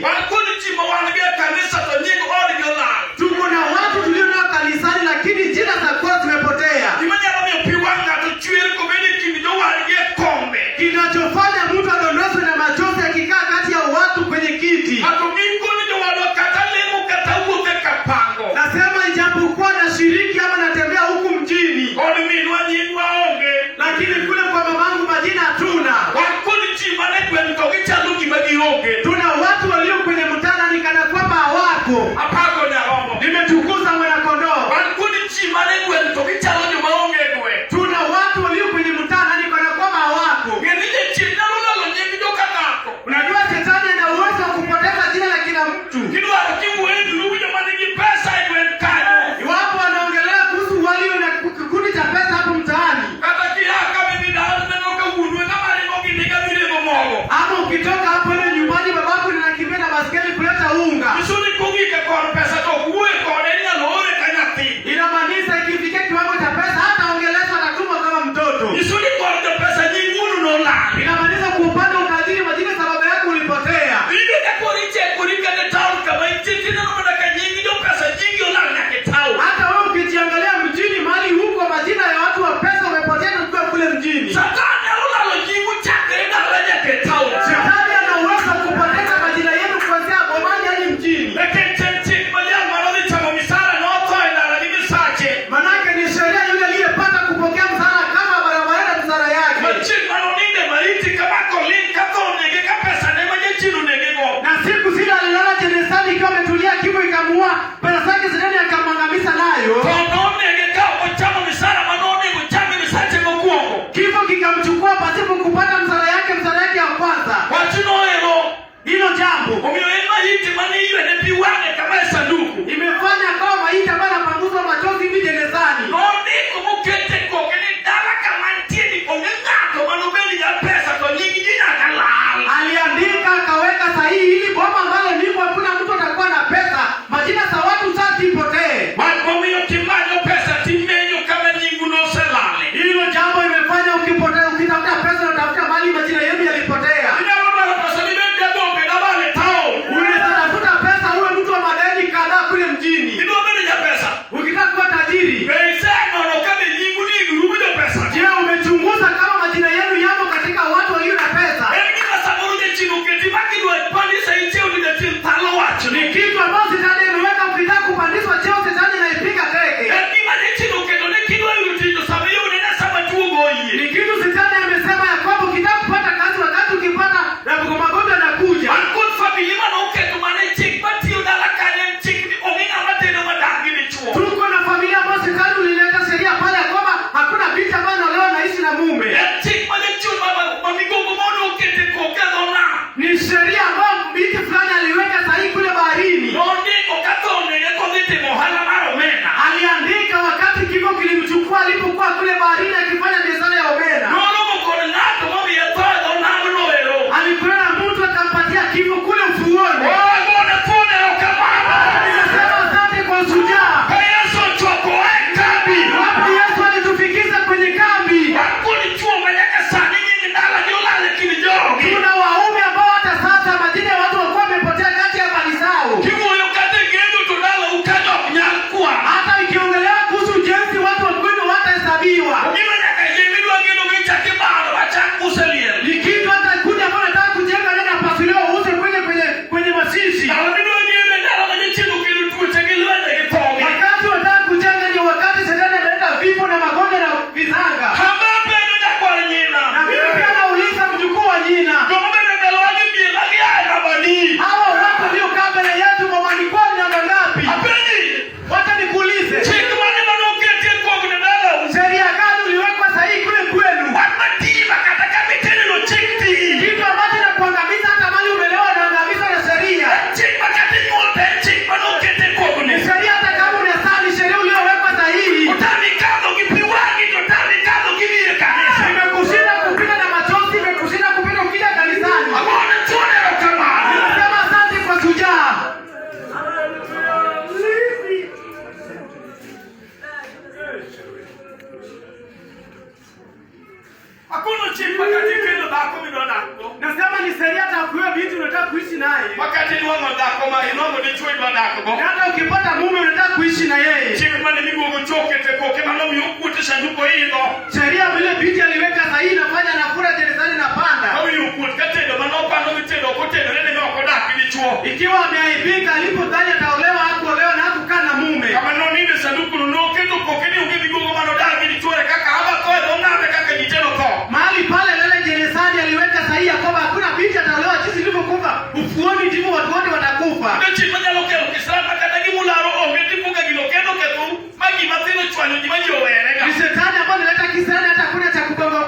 Wan kod ji ma wan go e kanisa to nying odgi olal. Tuko na watu tulio nao kanisani, lakini jina za kwao zimepotea. Gima nyalo miyo pi wang' ng'ato chwer kobedo e kind jowadgi e kombe. Kinachofanya mtu adondoshwe na machozi akikaa kati ya watu kwenye kiti. Ng'ato gikoni jowadwa kata lemo kata wuotho e kapango. Nasema ijapokuwa nashiriki ama natembea huku mjini, Od minwa nyingwa onge. Lakini kule kwa mamangu majina hatuna. Wan kod ji mane gweng' to gichalo gima gionge. Tuna watu walio kwenye mtaa ni kana kwamba hawako. Apako nyarombo. Nimetukuza mwanakondoo. Wan kod ji mane gweng' to gichalo joma onge e gweng'. Tuna watu walio kwenye mtaa ni kana kwamba hawako. Ng'e ni jachien nyalo lalo nying joka ng'ato. Unajua shetani ana uwezo wa kupoteza jina la kila mtu. Gidwaro kiwuoyo e grup joma nigi pesa e gweng' kanyo. Iwapo wanaongelea kuhusu walio na kikundi cha pesa hapo mtaani, Kata kia ka midhi dala tineno ka wuonwa ng'ama ringo gi ndiga dhi rego mogo. Ama ukitoka hapo ile nyumbani babako anakimbia na baskeli kuleta unga, Nyiso ni kogik e kor pesa to ok wuo e kode inyalo ore ka nyathi. Inamaanisha ikifikia kiwango cha pesa hata ongeleshwa, atatumwa kama mtoto. Nyiso ni kor jopesa nying wuonu nolal. Inamaanisha kwa upande wa utajiri majina za baba yako ulipotea. Iyudo ka koro ichekori kata e taon kama intie tineno mana ka nying jopesa nyingi olal nyaka e taon. Hata wewe ukijiangalia mjini mahali huko, majina ya watu wa pesa umepotea na ukiwa kule mjini. Satan nyalo lalo nyingu chakre dala nyaka e taon cha. Shetani ana uwezo wa kupoteza majina yenu kuanzia bomani hadi mjini. Nikech en chik ma jal manodhi chamo misara notho e ndara gi misache. Manake ni sheria yule aliyepata kupokea mshahara kama barabara na mshahara yake. Ma chieng' manoninde maiti kama koling' ka tho onege ka pesa ne ma jachien onege go. Na siku zile alilala gerezani ikiwa ametulia, kifo ikamua, pesa zake shetani akamwangamiza nayo. To nonege ka ok ochamo misara manonego cham e misache mokwongo. Kifo kikamchukua pasipo kupata mshahara yake ya kwanza. Wachno ero Hilo jambo omiyo en maiti mane iywene pi wang'e kama e sanduku. Imefanya kama maiti ambayo anapanguzwa machozi hivi gerezani. Nondiko mokete koke ni dala kama antie ni onge ng'ato manobed ja pesa to nying ji nyaka lal. Aliandika akaweka sahihi ili boma ambalo lipo hakuna mtu atakuwa na pesa, majina za watu sasa ipotee. Wach momiyo kimanyo pesa timenyo kama nyingu noselale. Hilo jambo imefanya ukipotea, ukitafuta pesa unatafuta mahali majina yenu yalipotea. Inyalo dwaro pesa mibed jagombe dabal e taon. Unaweza tafuta pesa uwe mtu wa madeni kadhaa kule mjini. Idwa bedo japesa. Ukitaka kuwa tajiri, Be isenono ka be nyingu ni e grup jopesa? Je, umechunguza kama majina yenu yamo katika watu walio na pesa? En gima samoro jachien oketi ma kidwa pandisa i cheo to jachien thalo wachno. Ni kitu ambacho shetani ameweka, ukitaka kupandishwa cheo shetani anaipiga teke. En gima jachien oketo ni kidwa yudo tich to sama iyude ne sama tuo goyie. Ni kitu shetani amesema ya kwamba ukitaka kupata kazi, wakati ukipata na magonjwa yanakuja. Wan kod family manoketo mana chik matiyo dala kanyo en chik ni onge ng'ama tedo madak gi dichuo. Tuko na familia ambayo shetani ulileta sheria pale ya kwamba hakuna binti ambayo anaolewa naishi na mume. En chik ma jachien ma migogo moro okete koke e dho nam. Ni sheria ambayo binti fulani aliweka sahihi kule baharini. Nondiko ka tho onege kodhi timo ohala mar omena. Aliandika wakati kifo kilimchukua alipokuwa kule baharini akifanya biashara ya omena. Noromo kod ng'ato momiye tho e dho namno ero. Alikutana na mtu akampatia kifo kule ufuoni. Oh, agone thuon erokamano. Ninasema asante kwa ushujaa. Ka Yesu ochokowa e kambi. Wapi Yesu alitufikisha kwenye kambi. Wan kod chuo ma nyaka sani nying dalagi olal e kind jogi. Tuna waume ambao hata sasa majina ya watu wakuwa wamepotea kati ya mali zao. Kiwuoyo kata e gedo to dalau kanyo ok nyal kwano. Hata ikiongelea kuhusu ujenzi watu wa kwenu hawatahesabiwa. Gima nyaka yie midwa gedo go ichak ibaro machak use liel. Ni kitu hata kundi ambao nataka kujenga nenda pasuliwa uuze kwenye mazishi. Ndalo midwa gedo e ndalo ma jachien okelo tuoche gi lwenje gi thogi. Wakati wanataka kujenga ndio wakati shetani ameleta vifo na magonjwa na vizanga. Kama apenjo nyakwar nyina. Na mimi pia nauliza mjukuu wa nyina. Joma bende mbelewagi mier ma gia e nambani. Hawa watu waliokaa mbele yetu bomani kwao ni namba ngapi? Apenji. Wacha nikuulize. Chik mane manoketi e kogno dalau? Sheria gani uliwekwa Hakuna chik makati kendo dhako midwa dakgo. Nasema ni sheria hata kuwa binti unataka kuishi naye. Makati nwang'o dhako ma inwang'o dichuo idwa dakgo. Na hata ukipata mume unataka kuishi na yeye. Chik mane miluongo choke te koke manomiyo okuot e sanduku oidho. Sheria vile binti aliweka sahihi inafanya nafura gerezani na panda. Ka wiye okuot ka tedo manopano gi tedo ok otenore ni ne ok odak gi dichuo. Ikiwa ameaibika alipodhani ataolewa hakuolewa na hakukaa na mume. Kama nonindo e sandukuno noketo koke ni onge migogo manodak gi dichuore kaka aba tho e dho ng'ame kaka ji te notho. Mahali pale lele gerezani aliweka sahihi ya kwamba hakuna binti ataolewa jinsi ilivyokufa ufuoni ndivyo watu wote watakufa. Onge chik manyalo kelo kisirani ma kata gimularo onge tipuka gino kendo kethou ma gima thin ochwanyo ji ma ji owerega. Ni shetani ambayo analeta kisirani, hata hakuna cha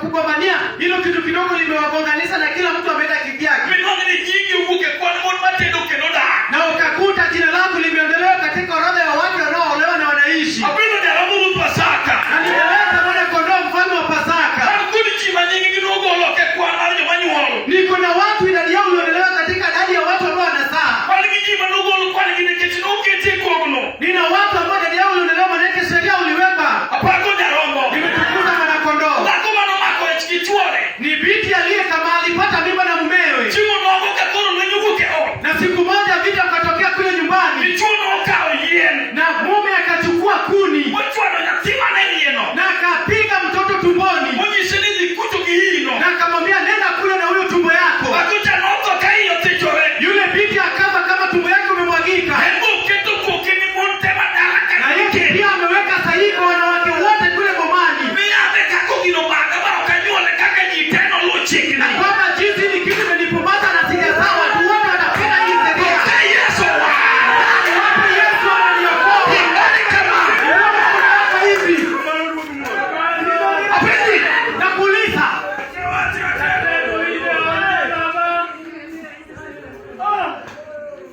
kugombania. Hilo kitu kidogo limewagonganisha na kila mtu ameenda kivyake. Minwang'o ni nyingi owuok e kwan mon matedo kendo dak. Na ukakuta jina lako limeondolewa katika orodha ya watu wanaoolewa na wanaishi. Abiro nyarombo ruodh Pasaka. Na nimeleta mwana kondoo mfalme wa Pasaka. An kod ji ma nying-gi nogol oko e kwan mar joma nyuol. Niko na watu idadi yao iliondolewa katika idadi ya watu ambao wanazaa. Wan gi ji manogol kwan-gi nikech noketi e kogno. Nina watu ambao idadi yao iliondolewa maanake sheria uliwekwa. Apako nyarombo. Nimetukuza mwana kondoo. Dhako manomako ich gi chuore. Ni binti aliye kama alipata mimba na mumewe. Chieng'o nogo ka koro lweny owuok e ot. Na siku moja vita ukatokea kule nyumbani. Dichuo nokawo yien. Na mume akachukua kuni Mochwado nyathi mane iye-no. na akapiga mtoto tumboni Monyise ni dhi kucho gi iyino. na akamwambia nenda kule na huyo tumbo yako. Dhako cha notho ka iye othichore. Yule binti akafa kama tumbo yake umemwagika. En boketo koke ni mon te madala Na ka yeye nikech. pia ameweka sahihi kwa wanawake wote kule bomani Miyadhe kaka ogino baga ma ok anyuole kaka ji te noluwo chikni. na kwamba jinsi ni kitu imenipumbaza na sijazaa, watu wote wanapenda hii sheria. Ka Yesu owar. Wapo Yesu ananiokoa. Ingane kama. Nione mkono wako hivi. Apenji. Nakuuliza,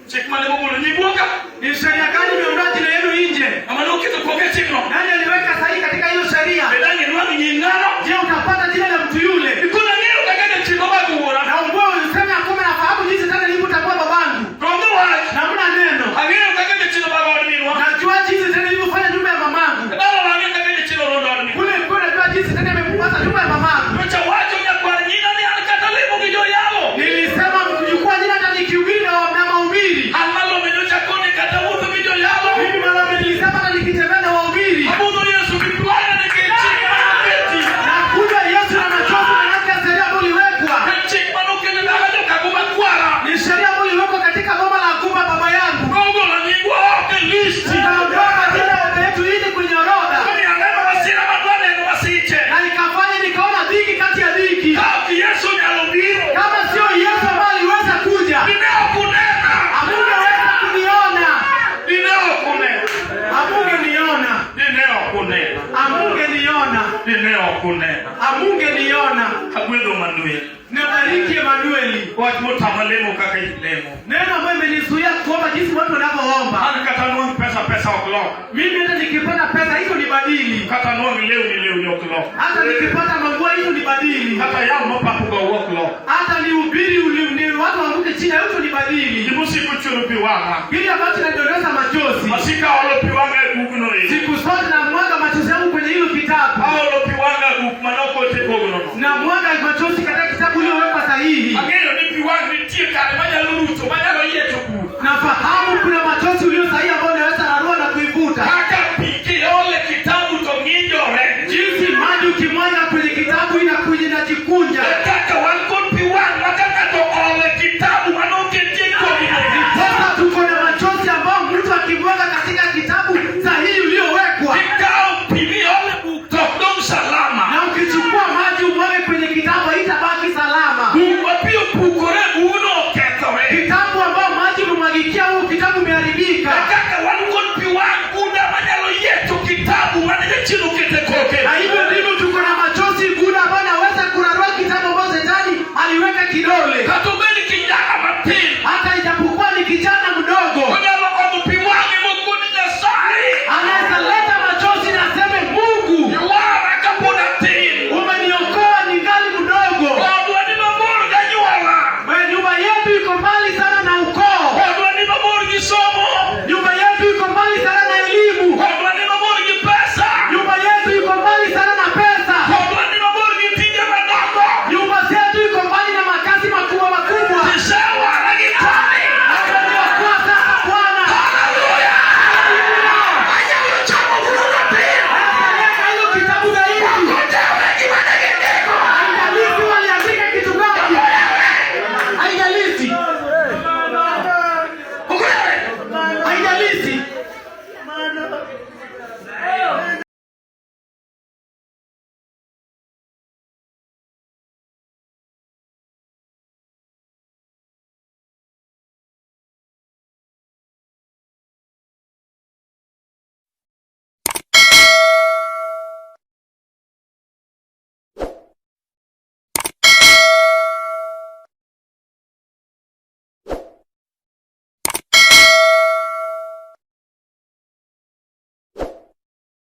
Chik mane mogolo nyiguoka. ni sheria gani imeondoa jina yenu nje? Ng'ama noketo koke e chikno. Nani aliweka sahihi katika hiyo sheria? Be dang' inwang' nying ng'ano? Je, utapata jina la mtu yule? Ikona ng'eyo kaka jachien nomako wuora. Na umbwe useme ya kwamba nafahamu jinsi tena nilivyotambua babangu. To onge wach. Na hamna neno. Ang'eyo kaka jachien omako od minwa. Najua jinsi tena nilivyofanya nyumba ya mamangu. E dalawa ang'eyo kaka jachien orondo od minwa. Kule nilikuwa najua jinsi tena imepumbaza nyumba ya mamangu. Nyocha wacho nyakwar nyina ni an kata lemo gi joyalo. Nilisema mkijukua jina hata nikihubiri na mahubiri. An malome nyocha koni kata wuotho gi joyalo. Mimi malome nilisema hata nikitembea na wahubiri. Abudho Yesu gi dwaya nikech chik manoketi. Nakuja Yesu na machozi manake sheria ambayo iliwekwa. Chik manokelo dala jokago makwara. Ni sheria ambayo iliwekwa katika boma la Guma baba yangu. Nogolo nyingwa oko e listi. Nikaondoa majina ya baba yetu ili kwenye orodha. Omiyo aneno masira madwa neno masiche. Na ikafanya nikaona dhiki kati ya dhiki. Ka ok Yesu nyalo biro. Kama sio Yesu ambaye aliweza kuja, Dine ok unena. hamungeweza kuniona. Dine ok unena. Hamungeniona. Dine ok unena. Hamungeniona. Dine ok unena. Hamungeniona. Agwedho Manuel. Nabariki Emanueli. Wach motama lemo kaka ji lemo. Neno ambayo imenizuia kuomba jinsi watu wanavyoomba. An kata nwang' pesa pesa ok lok. Mimi hata nikipata pesa hizo ni badili. Kata nwang' lewni lewni ok lok. Hata nikipata manguo hizo ni badili. Kata yamo mapakoga ok lok. Hata nihubiri ni watu waanguke chini hizo ni badili. Gimosiko chwero pi wang'a. Kile ambacho kinadondosha machozi. Masika olo pi wang'a e bugno e. Siku zote namwaga machozi yangu kwenye hilo kitabu. Aolo pi wang'a e buk manoket e kogno no. Namwaga machozi katika kitabu iliyowekwa sahihi. Ang'eyo ni pi wang' nitie kare manyalo rucho manyalo yiecho bur. Nafahamu kuna machozi ulio sahihi ambayo unaweza rarua na kuivuta. Kaka pi kiole kitabu to ng'injore. Jinsi maji ukimwaga kwenye kitabu